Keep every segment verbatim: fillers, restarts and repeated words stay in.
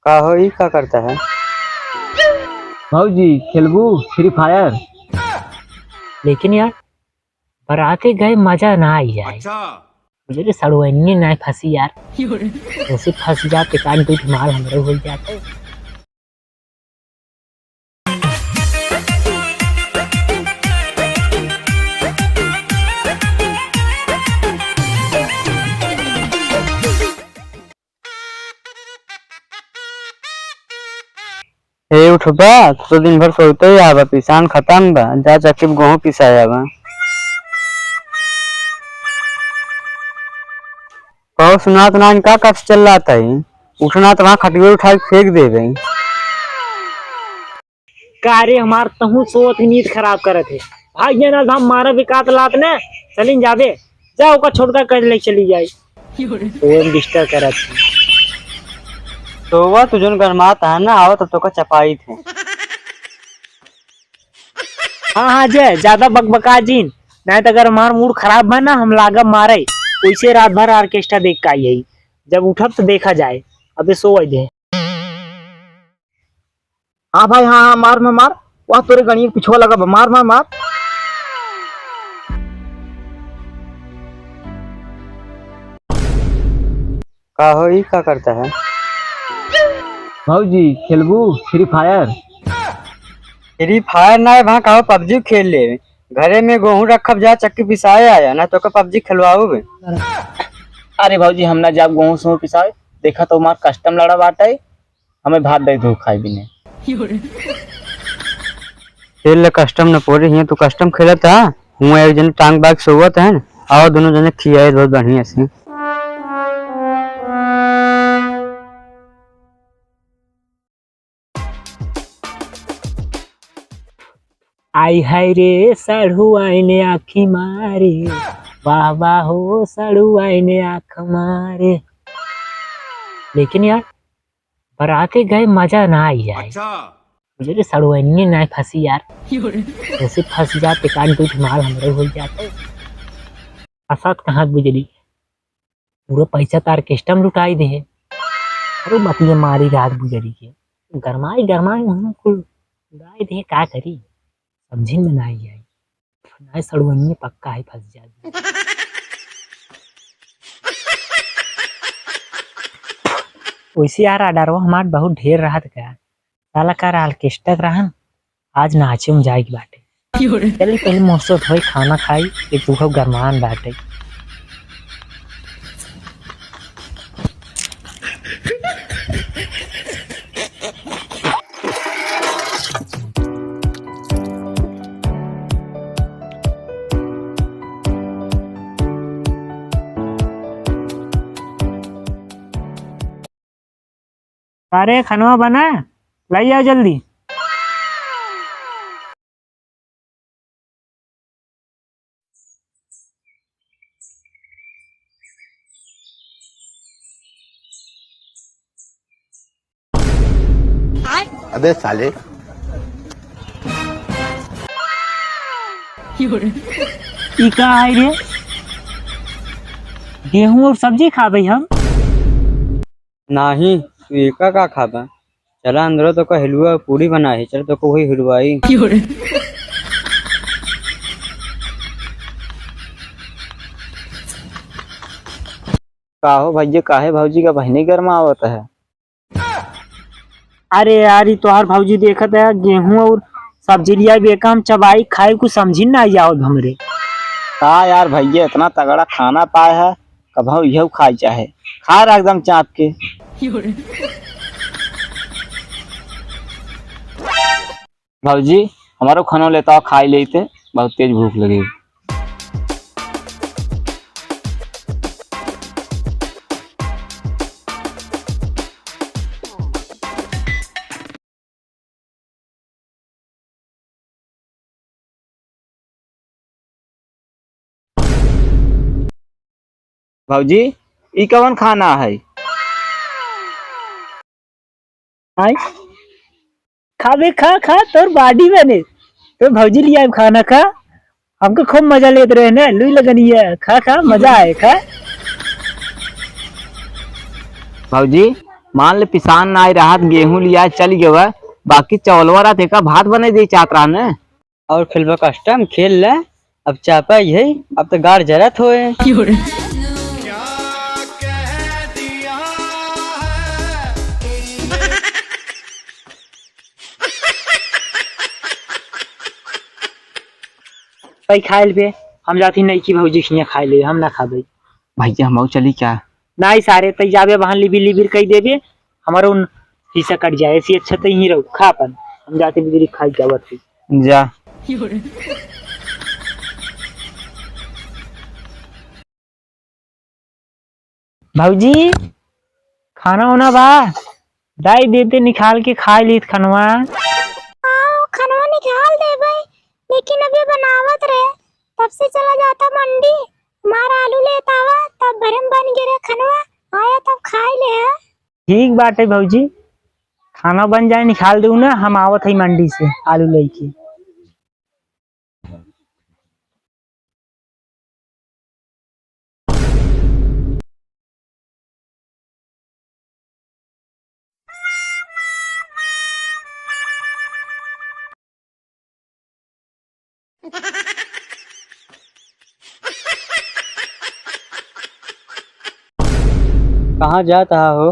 का हो, ई का करता है? भौजी, खेलबू Free Fire? लेकिन यार, बराते गए मजा ना आई जाए। अच्छा। मुझे तो सड़ुआइने ना फंसी यार। जैसे फंस जाते, कान पीठ मार हमरे हो जाते। ए उठबा, तू तो दिन भर सोते ही आवा, पिसान खतम बा, जा चक्की पे गेहूं पिसाए आवा। कहो सुनात ना, का कब से चिल्लात है? उठना तो वहाँ खटिया उठा के फेंक देबे। का रे, हमार तहूँ सोवत ही नींद खराब करत है। भाग जाना, हम मारा बिकात लात ने, चलिन जाबे। जा, ओका छोटका कर ले चली जाए। ओम disturb करत है। सोवा, तू जोन गरमात है ना, आवा तो तोका चपाई थे। हाँ, हाँ, जय, ज्यादा बकबका जिन, नहीं तो अगर हमार mood खराब बा ना, हम लागब मारे। वैसे रात भर orchestra देख के आई है, जब उठब तो देखा जाए। अबे सो दे। हाँ भाई, हाँ, हाँ, मार, मार, मार। वाह, तोरे गणिये के पिछुआ लगा बा। मार, मार, मार। का हो, ई का करता है? भौजी, खेलबू Free Fire? Free Fire ना, वहाँ कहो PUBG खेल ले। घरे में गेहूं रखब, जा चक्की पिसाए आया, ना तो का PUBG खेलवाऊ बे। अरे भौजी, हम ना जाब गेहूं से पिसाए, देखा तो हमार custom लड़ा बाटे। हमें भात दे दो खाए बिने। तेल ले custom न पूरी हियाँ, तू custom खेलत है, हुआँ एक जने टांग बाग सोवत है, आओ दोनों जने खियाए बहुत बढ़िया से। आई हाय रे सड़ुआइन आँखी मारे, वाह वाह हो सड़ुआइन आँख मारे। लेकिन यार, बराते गए मजा ना आई जाए। अच्छा। मुझे तो सड़ुआइने ना फंसी यार। जैसे फंस जाते, कान पीठ मार हमरे हो जाते। फंसात कहाँ बुझली? पूरा पैसा तो orchestra में लुटाई दे है। अरे मतिया मारी रात बुझली के। गरमाई गरमाई हम कुल उड़ाई दे, का करी? समझे में ना आई आई। ना सड़ुआइने पक्का है फंस जाए। वैसे यार, order हमार बहुत ढेर रहत का। साला का orchestra के रहन, आज नाचे में जाए के बाटे। चली पहले मुँह से धोई खाना खाई, एक दूगो गरमान बाटे। अरे खनवा बना, लाई आओ जल्दी। अबे साले। ई का है रे? गेहूं और सब्जी खाबे हम? नाही, तू एका का खाबा? चला अंदरो तो का हलवा पूरी बना है, चल तो को वही हलवाई। का हो भैया, काहे भौजी का बहिनी गरमावत है? अरे यार, ई तोहार भौजी देखत है, गेहूं और सब्जी लिया बेका, हम चबाई खाए, कुछ समझी ना आवत हमरे। का यार भैया, इतना तगड़ा खाना पाए है, कभौ इहौ खाई चाहे, खा रहा एकदम चाप के। भौजी, हमारो खानो लेता, खाई लेते, बहुत तेज भूख लगी। भौजी, ई कवन खाना है? आय? खा बे, खा, खा, तोर body बने। तोर भौजी लिया खाना खा। हमको खूब मजा लेत रहे ना, लुई लगनी है। खा, खा, मजा आए, खा। भौजी, मान ले पिसान नाहीं रहत, गेहूं लिया चल गवा, बाकी चौलवा रहत एका भात बनाइ दे चाहत रहा न। और खेलबा custom खेल ले, अब चापा ही है, अब तो गाड़ जरत होए। तई खाए लेबे, हम जाती नहीं कि भौजी खिया खाए ले, हम ना खाबे। भैया, हम चली क्या? नाहीं सारे, तई जाबे वहाँ लिबिर लिबिर कई देबे, हमारा उन हिस्सा कट जाए, ऐसी अच्छा तई ही रहो, खा अपन, हम जाते बिजली खाई के आवत ही। जा। भौजी, खाना होना बा? दाई देते निकाल के खाए लीत खनवा। हाँ, खनवा निकाल देबे, लेकिन अबे बनावत रहे, तब से चला जाता मंडी, हमारा आलू लेत आवा, तब भरम बन गे रहे खनवा, आया तब खाए ले है। ठीक बाटे भौजी, खाना बन जाए, निकाल दू ना, हम आवत है मंडी से आलू लेके। कहाँ जात हा हो?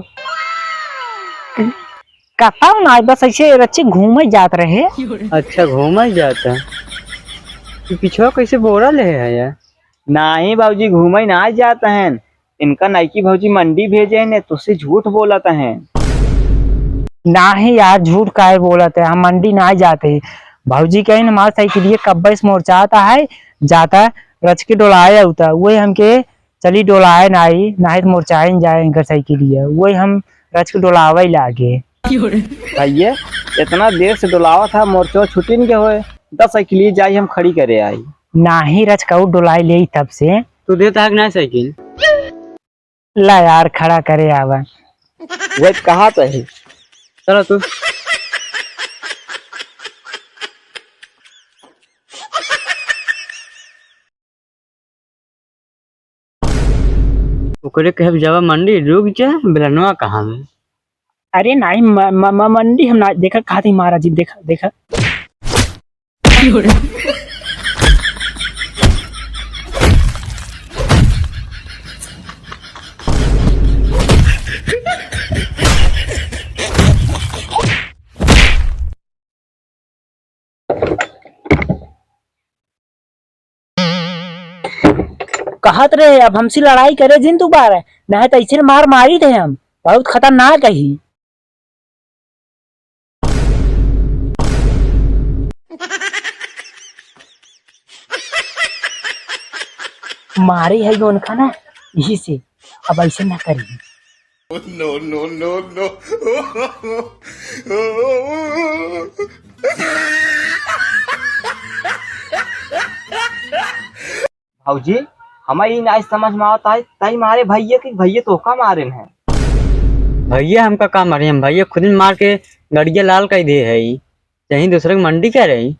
कतौ नाहीं, बस ऐसे रच्ची घूमे जात रहे। अच्छा, घूमे जात है। तू पिछवा कैसे बोरा ले है यार? नाहीं बाबूजी, घूमे नाहीं जात हैं। इनका नइकी भौजी मंडी भेजे हैं, तुझसे झूठ बोलत हैं। नाहीं यार, झूठ काहे बोलत है? हम मंडी नाहीं जाते। भौजी कहीं हमार साइकिलिया कब्बे से मोरचात है, जाता रच के डोलाए उता, वही हमके चली डोलाए नाहीं, नाहीं तो मोरचाए न जाए इनकर साइकिलिया, वही हम रच के डोलावे लागे। भैया, इतना देर से डोलावा था, मोरचो छुटिन के होए, दस साइकिलिया जाई हम खड़ी करे आई। नाहीं रच कऊ डोलाई ले तब से। तू देता है कि नाहीं साइकिल? ला यार, खड़ा करे आवा। वह कहा तो है। चलो तू। ओकरे कहे जावा मंडी, रुक जा, बेलनवा कहाँ में? अरे नाहीं, म-, म-, म-, मंडी हम ना देखा, कहा थी महाराज जी, देखा, देखा। कहत रहे, अब हमसे लड़ाई करे जिन दोबारा, नाहीं तो ऐसे मार मारी थे हम, बहुत खतरनाक है। मारे है उनका ना, यही से अब ऐसे ना करी। No, no, no, no। भौजी, हमें ई नाहीं समझ में आवत है, तई मारे भैया कि भैया तोहका मारेन है? भैया हमका का मारे, हम भैया खुद ही मार के गड़िया लाल कर दे है, यहीं दूसरे के मंडी कह रही।